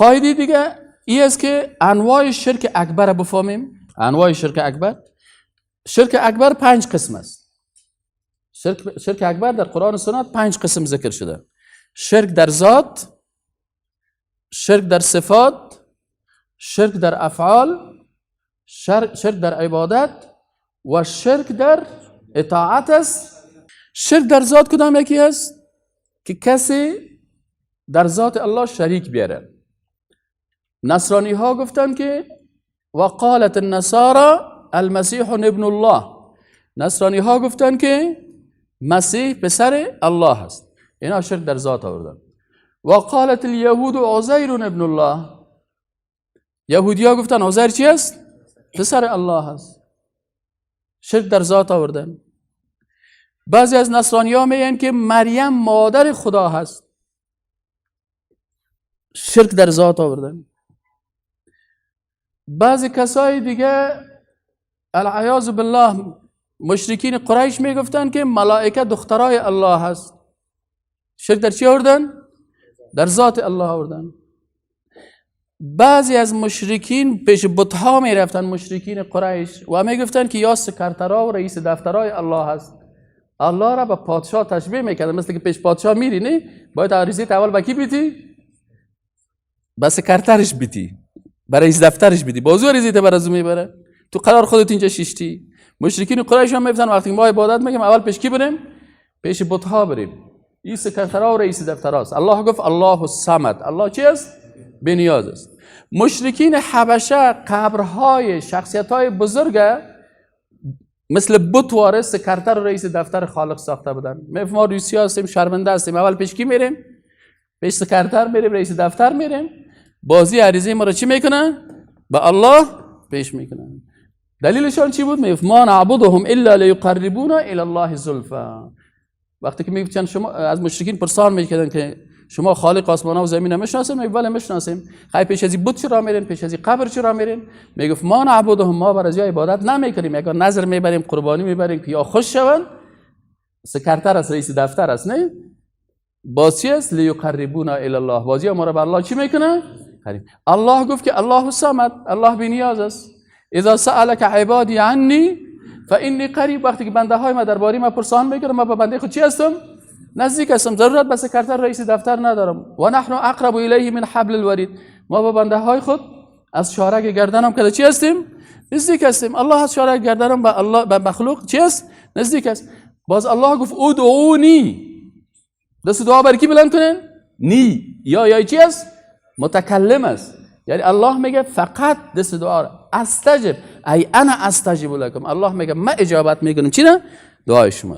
قاعده دیگه ای است که انواع شرک اکبر بفهمیم. انواع شرک اکبر، شرک اکبر 5 قسم است. شرک اکبر در قرآن و سنت 5 قسم ذکر شده. شرک در ذات، شرک در صفات، شرک در افعال، شرک در عبادت و شرک در اطاعت است. شرک در ذات کدام یکی است؟ که کسی در ذات الله شریک بیاره. نصرانی ها گفتند که وقالت النصارى المسیح ابن الله. نصرانی ها گفتند که مسیح پسر الله است. اینا شرک در ذات آوردن. وقالت اليهود عزیر ابن الله. یهودی ها گفتن عزیر چی است؟ پسر الله است. شرک در ذات آوردن. بعضی از نصرانی ها میگن که مریم مادر خدا هست. شرک در ذات آوردن. بعضی کسای دیگه العیاذ بالله مشرکین قریش میگفتن که ملائکه دخترای الله هست. شرک در چی آوردن؟ در ذات الله آوردن. بعضی از مشرکین پیش بتها میرفتن، مشرکین قریش، و میگفتن که یا سکرترا و رئیس دفترای الله هست. الله را به پادشاه تشبیه میکردن، مثل که پیش پادشاه میری نه باید عریضه اول به کی بیتی؟ به سکرترش بیتی، برای رئیس دفترش بیتی، بازو عریضه برای ازو میبره. تو قرار خودت اینجا شیشتی. مشرکین قریش هم میگفتن وقتی ما عبادت میگیم اول پیش کی بریم؟ پیش بتها بریم. این سکرترا و رئیس دفتراست. الله گفت الله الصمد. الله چی است؟ بی نیاز است. مشرکین حبشه قبرهای شخصیت های بزرگ مثل بت واره سکرتر و رئیس دفتر خالق ساخته بودن. ما روسی هستیم، شرمنده هستیم، اول پیش کی میریم؟ پیش سکرتر میریم، رئیس دفتر میریم. بازی عریضه ما رو چی میکنه؟ به الله پیش میکنه. دلیلشان چی بود؟ میگفت ما نعبدهم الا لیقربونا الی الله زلفا. وقتی که میگفتن شما از مشرکین پرسان میکردن که شما خالق آسمان ها و زمین میشناسیم؟ میگفت بله میشناسیم. خی پیش از بت چرا میرین؟ پیش از قبر چرا میرین؟ میگفت ما نعبدهم، ما بر از عبادت نمیکنیم، اگر نذر میبریم، قربانی میبریم که یا خوش شون. سکرتر است، رئیس دفتر است، نه؟ باز چی است؟ لیقربونا الی الله. بازی ما رو به الله چی میکنه؟ قریب. الله گفت که الله الصمد، الله بی نیاز است. اذا سألك عبادی عنی فانی قریب. وقتی که بنده های ما درباره ما پرسان میکنه، ما به بنده خود چی هستم؟ نزدیک هستم. ضرورت به سکرتر رئیس دفتر ندارم. و نحن اقرب الیه من حبل الورید. ما با بنده های خود از شارک گردنم که چی هستیم؟ نزدیک هستیم. الله از شارک گردنم به الله به مخلوق چی است؟ نزدیک است. باز الله گفت ادعونی. دست دعا بر کی بلند کنین؟ نی یا چی است؟ متکلم است. یعنی الله میگه فقط دست دعا را استجب، ای انا استجب لکم. الله میگه من اجابت میکنم چی نه؟ دعای شما.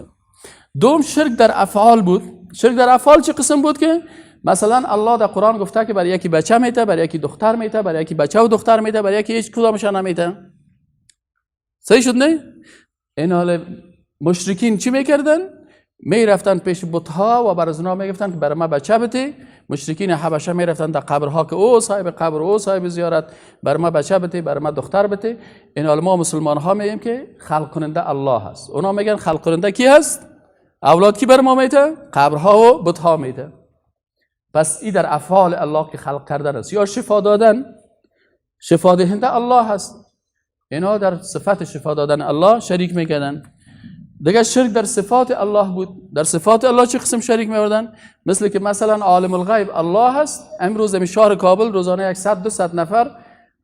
دوم شرک در افعال بود. شرک در افعال چه قسم بود؟ که مثلا الله در قرآن گفته که بر یکی بچه میته، بر یکی دختر میته، بر یکی بچه و دختر میته، بر یکی هیچ کدامش نمیته. صحیح شد نه؟ این حال مشرکین چی میکردن؟ میرفتن پیش بتها و بر از اونا میگفتن که برای ما بچه بده. مشرکین حبشه میرفتن در قبرها که او صاحب قبر، او صاحب زیارت، بر ما بچه بده، بر ما دختر بده. این حال ما مسلمان ها میگیم که خلق کننده الله هست. اونا میگن خلق کننده کی هست؟ اولاد کی بر ما میته؟ قبرها و بتها میته. پس این در افعال الله که خلق کردن است. یا شفا دادن، شفا دهنده الله هست. اینا در صفت شفا دادن الله شریک میکردن. دیگه شرک در صفات الله بود. در صفات الله چه قسم شریک میوردن؟ مثل که مثلا عالم الغیب الله هست. امروز در شهر کابل روزانه 100 200 نفر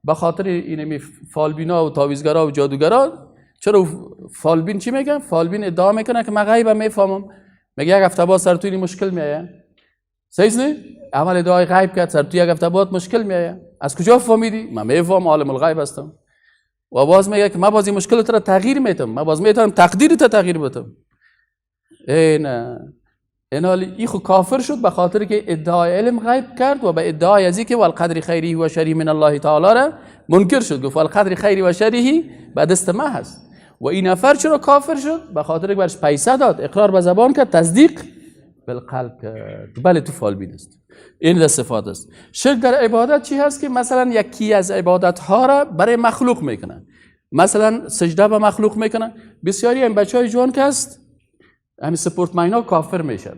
به خاطر اینمی فالبینا و تعویذگرا و جادوگرا. چرا فالبین چی میگن؟ فالبین ادعا میکنه که من غیب میفهمم. میگه یک هفته بعد سر تو این مشکل میایه. صحیح نه؟ اول ادعای غیب کرد، سر تو یک هفته بعد مشکل میایه. از کجا فهمیدی؟ من میفهمم، عالم الغیب هستم. و باز میگه که من باز این مشکل تو را تغییر میتم، من باز میتونم تقدیر تو تغییر بدم. این این ای خو کافر شد به خاطر که ادعای علم غیب کرد و به ادعای ازی که والقدر خیره و شره من الله تعالی را منکر شد. گفت والقدر خیره و شره به دست ما هست. و این نفر چرا کافر شد؟ به خاطر که برش پیسه داد، اقرار به زبان کرد، تصدیق بالقلب کرد. بله تو فالبین است. این در صفات است. شرک در عبادت چی هست؟ که مثلا یکی از عبادت ها را برای مخلوق میکنن. مثلا سجده به مخلوق میکنن. بسیاری این بچه های جوان که هست همین sportman ا کافر میشن.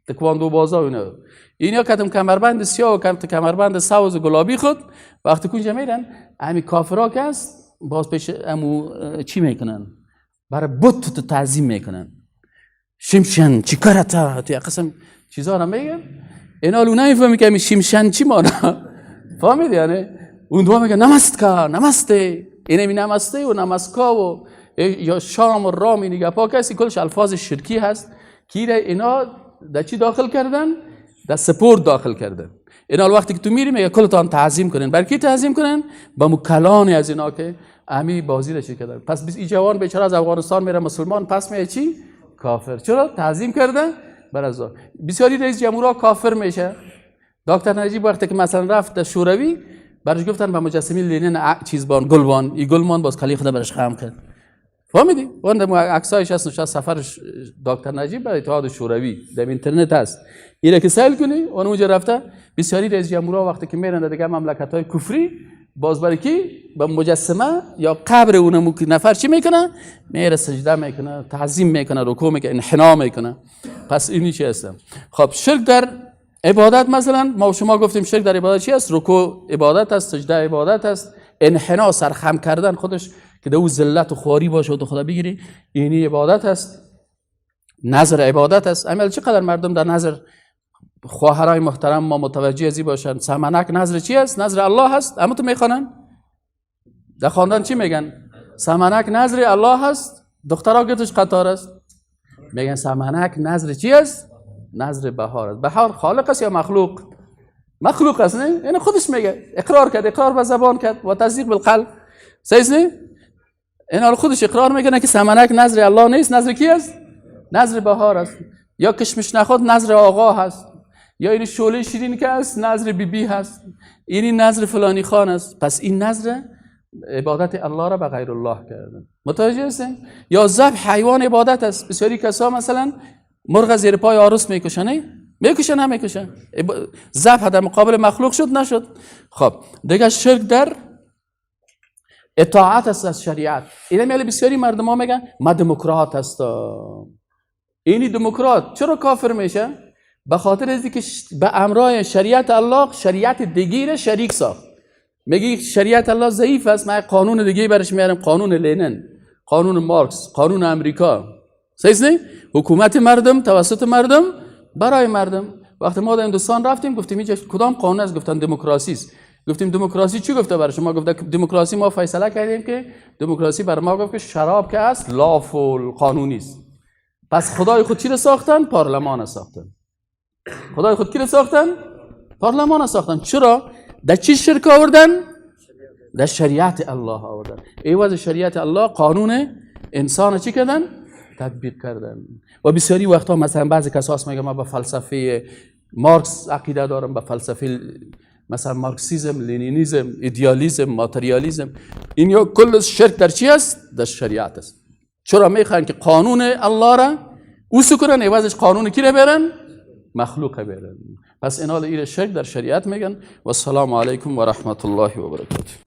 تکواندو بازا اینا اینا کتم کمربند سیاه و کتم کمربند سبز و گلابی خود وقتی کنجا میرن همین کافرا که است باز پیش امو چی میکنن؟ برای بت تو تعظیم میکنن. شمشن چیکارتا تو قسم چیزا رو میگن. اینا لو نمیفهمی که همین شمشن چی مانا. فهمیدی یعنی؟ اون دو میگه نمستکا نمسته. اینه می نمسته و نمسکا و یا شام و رام این گپا کسی کلش الفاظ شرکی هست که اینا در چی داخل کردن؟ در سپورت داخل کردن. اینا وقتی که تو میری میگه کلتان تعظیم کنن. بر کی تعظیم کنن؟ با مکلانی از اینا که امی بازی را چی کردن. پس این جوان بیچاره از افغانستان میره مسلمان، پس میه چی؟ کافر. چرا؟ تعظیم کرده بر از بسیاری رئیس جمهورها کافر میشه. دکتر نجیب وقتی که مثلا رفت در شوروی برش گفتن به مجسمه لنین چیز بان گلوان، این گلمان باز کلی خدا برش خم کرد. فهمیدی؟ اون در عکسایش هست نشست سفر دکتر نجیب برای اتحاد شوروی در اینترنت هست. اینه که سیل کنی اون اونجا رفته. بسیاری رئیس جمهورها وقتی که میرن در دیگه مملکت‌های کفری باز برای کی به مجسمه یا قبر اونمو نفر چی میکنه؟ میره سجده میکنه، تعظیم میکنه، رکوع میکنه، انحنا میکنه. پس اینی چی هست؟ خب شرک در عبادت مثلا ما شما گفتیم شرک در عبادت چی است؟ رکوع عبادت است، سجده عبادت است، انحنا سرخم کردن خودش که دو ذلت و خواری باشه و تو خدا بگیری اینی عبادت است. نظر عبادت است. عمل چقدر مردم در نظر خواهرای محترم ما متوجه ازی باشن. سمنک نظر چی است؟ نظر الله هست. اما تو میخوانن در خواندن چی میگن؟ سمنک نظر الله هست. دخترها گتش قطار است. میگن سمنک نظر چی است؟ نظر بهار است. بهار خالق است یا مخلوق؟ مخلوق است نه؟ یعنی خودش میگه اقرار کرد، اقرار به زبان کرد و تصدیق بالقلب. صحیح نه؟ اینا خودش اقرار میکنه که سمنک نظر الله نیست، نظر کی است؟ نظر بهار است. یا کشمش نخود نظر آقا هست، یا این شعله شیرین که است نظر بیبی بی هست، اینی نظر فلانی خان است. پس این نظر عبادت الله را به غیر الله کردن. متوجه هستین؟ یا ذبح حیوان عبادت است. بسیاری کسا مثلا مرغ زیر پای عروس میکشن، میکشن نمیکشن، ذبح در مقابل مخلوق شد نشد. خب دیگه شرک در اطاعت است از شریعت. اینا میگه بسیاری مردم ها میگن ما دموکرات هستم. اینی دموکرات چرا کافر میشه؟ به خاطر از اینکه به امرای شریعت الله شریعت دیگه شریک ساخت. میگه شریعت الله ضعیف است، من قانون دیگه برش میارم، قانون لنین، قانون مارکس، قانون امریکا. صحیح نه؟ حکومت مردم توسط مردم برای مردم. وقتی ما در هندوستان رفتیم گفتیم اینجا کدام قانون است؟ گفتن دموکراسی است. گفتیم دموکراسی چی گفته برای شما؟ گفته دموکراسی ما فیصله کردیم که دموکراسی بر ما گفت که شراب که است lawful قانونی است. پس خدای خود چی رو ساختن؟ پارلمان ساختن. خدای خود کی رو ساختن؟ پارلمان ساختن. چرا؟ در چی شرک آوردن؟ در شریعت الله آوردن. عوض شریعت الله قانون انسان چی کردن؟ تطبیق کردن. و بسیاری وقتا مثلا بعضی کساس میگه ما به فلسفه مارکس عقیده دارم، به فلسفه مثلا مارکسیزم، لنینیزم، ایدئالیسم، ماتریالیسم، این یا کل شرک در چی است؟ در شریعت است. چرا میخوان که قانون الله را اوسو کنن، عوضش قانون کی را برن؟ مخلوق برن. پس اینا ایر شرک در شریعت میگن. و السلام علیکم و رحمت الله و برکاته.